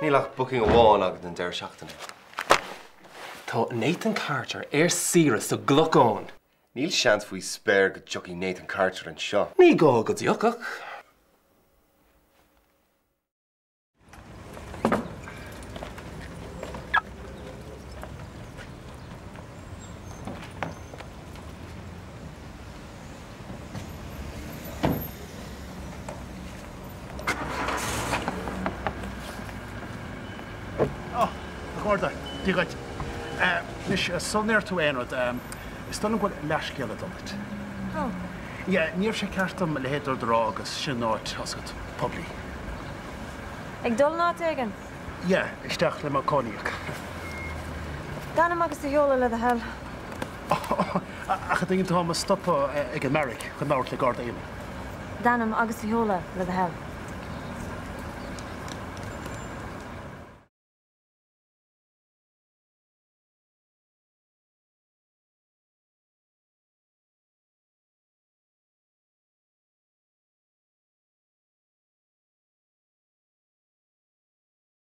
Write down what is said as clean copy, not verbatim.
Níl ach booking amháin agat don deireadh seachtaine. Tá Nathan Carter ar saoire sa gClochán. Níl seans faoi spéir go dtiocfaidh Nathan Carter anseo. Ní gá go dtiocfadh. Ó, a Gharda, Dia dhuit. Anois, sula ndeir tú aon rud, is dóigh liom go bhfuil leathscéal agam duit. Ó. Yeah, ní raibh sé ceart dom a leithéid de rud a rá agus sinn in áit, tá's agat, poiblí. Ag dul in áit éigin? Yeah, isteach le mo cáiníoc. D'ainm agus do sheoladh le do thoil. Ach an dtuigeann tú, táim ag stopadh ag an mbeairic chun labhairt le Garda Éamonn. D'ainm agus do sheoladh le do thoil.